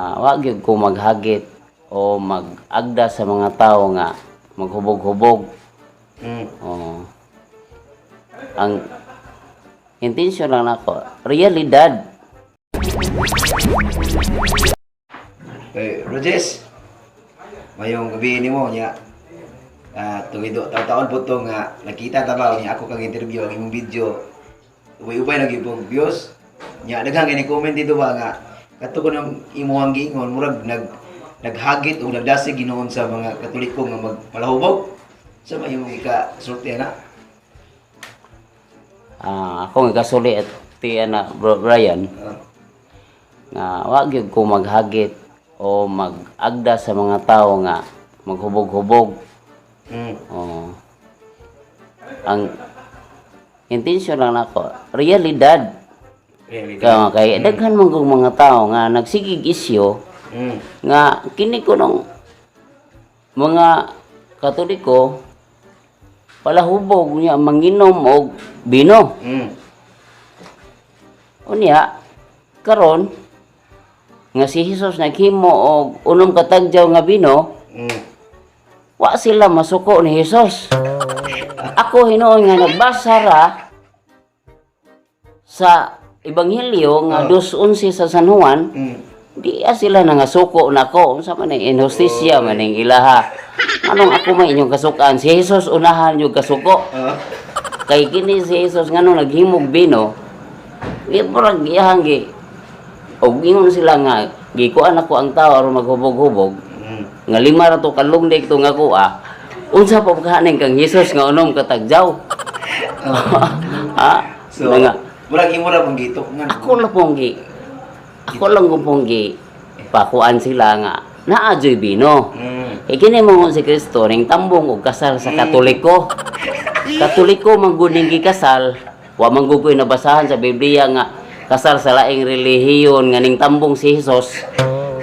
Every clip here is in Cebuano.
Wa gyud ko maghagit o mag-agda sa mga tao nga maghubog-hubog. Oh. Ang intensyon lang nako, realidad. Eh, Roges, mayong gabi nimo nya. Tugido taon po to nga nakita ta ba niya ako kang interview ang imong video. Ubay-ubay lagi pong views. Nya daghang gani comment dito ba nga kadto ko nang imong giingon murag naghagit o nagdasig ginoon sa mga Katoliko nga magpalahubog. Sa may imong ikasulti ana? Ako nga kasuli at tiya na, Bro Brian, nga wa gyud ko maghagit o mag-agda sa mga tao nga maghubog-hubog. Oh. Ang intensyon lang nako, realidad. Really? Kaya kay daghan man kong mga tao nga nagsigig isyo nga kini ko nung mga Katoliko palahubog niya manginom og bino. Unya karon nga si Jesus naghimo og unom ka tagjaw nga bino, wa sila masuko ni Jesus. Ako hinuon nga nagbasa ra sa Ebanghelyo nga 2:11 sa San Juan, di sila nangasuko nako. Unsa man ang inhustisya man ning ilaha? Anong ako may inyong kasukan? Si Jesus unahan yung kasuko. Kay kini si Jesus nganong naghimog bino, di murag iyahang gi og ingon sila nga gikuan ako ang tao aron maghubog-hubog nga lima ra to kalungdik to nga kuha. Unsa pa kahaning kang Jesus nga unom katagjaw? Ha? So, Nga, murag imo ra pong gitok nga. Ako lang kong gi pakuan sila nga naa joy bino. E kini mo si Kristo ning tambong og kasal sa Katoliko. Katoliko man gud ning gikasal, wa man gud ko'y nabasahan sa Biblia nga kasal sa laing relihiyon nga ning tambong si Jesus.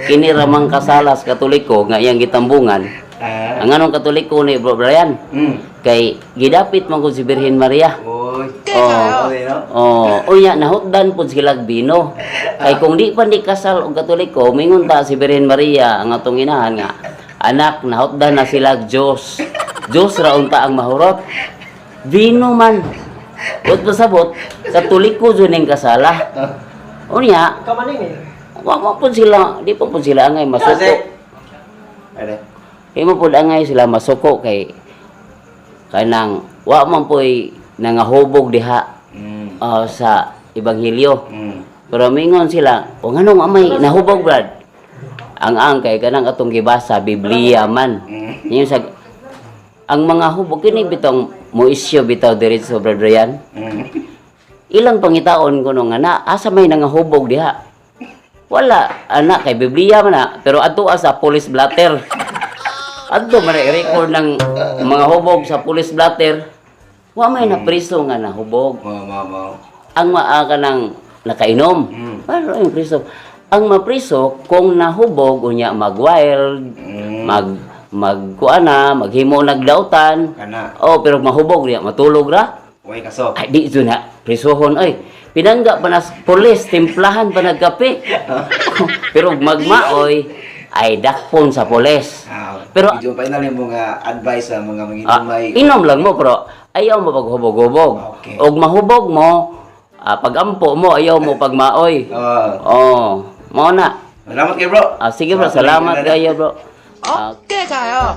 Kini ra mang kasalas Katoliko nga iyang gitambungan. Ang anong Katoliko ni Bro Brian? Kay gidapit man gud si Birhen Maria. Oy. Oh. Okay, no? Oh, unya nahutdan pud sila bino. Kay kung di pa ni kasal og Katoliko, mingon ta si Birhen Maria ang atong inahan nga, "Anak, nahutdan na sila Dios. Dios ra unta ang mahurot." Bino man. Ut pasabot, Katoliko jud ning kasala. Unya, wa mo pud sila, di pa pud sila angay masuko. Ade. Di mo pud angay sila masuko kay kanang wa man po'y nangahubog diha sa ebanghelyo. Pero mingon sila, "O nganong amay nahubog, Brad?" Ang kay kanang atong gibasa Biblia man. Yung sa ang mga hubog kini bitong mo isyo bitaw diretso, Brad Brian. Ilang pangitaon kuno nga na asa may nangahubog diha. Wala ana kay Biblia man na, pero adto sa police blotter. Adto man ay record ng mga hubog sa police blotter. Wa may na priso nga nahubog. Mo mo mo. Ang maa ka ng nakainom. Paano yung priso? Ang mapriso, kung nahubog, unya mag-wild, mag magkuan na, maghimo nagdautan. Kana. Oh, pero mahubog niya, matulog ra. Way kaso. Ay, di jud na, prisohon, oy. Pinangga pa na pulis, timplahan pa nagkape. Pero magmaoy, ay dakpon sa pulis. Pero medyo final yung mga advice sa mga manginumay. Inom lang mo pero ayaw mo paghubog-hubog. Og mahubog mo, pagampo mo, ayaw mo pagmaoy. Oh, mao na. Salamat kayo, bro. Sige bro, salamat kayo, bro. Okay kayo.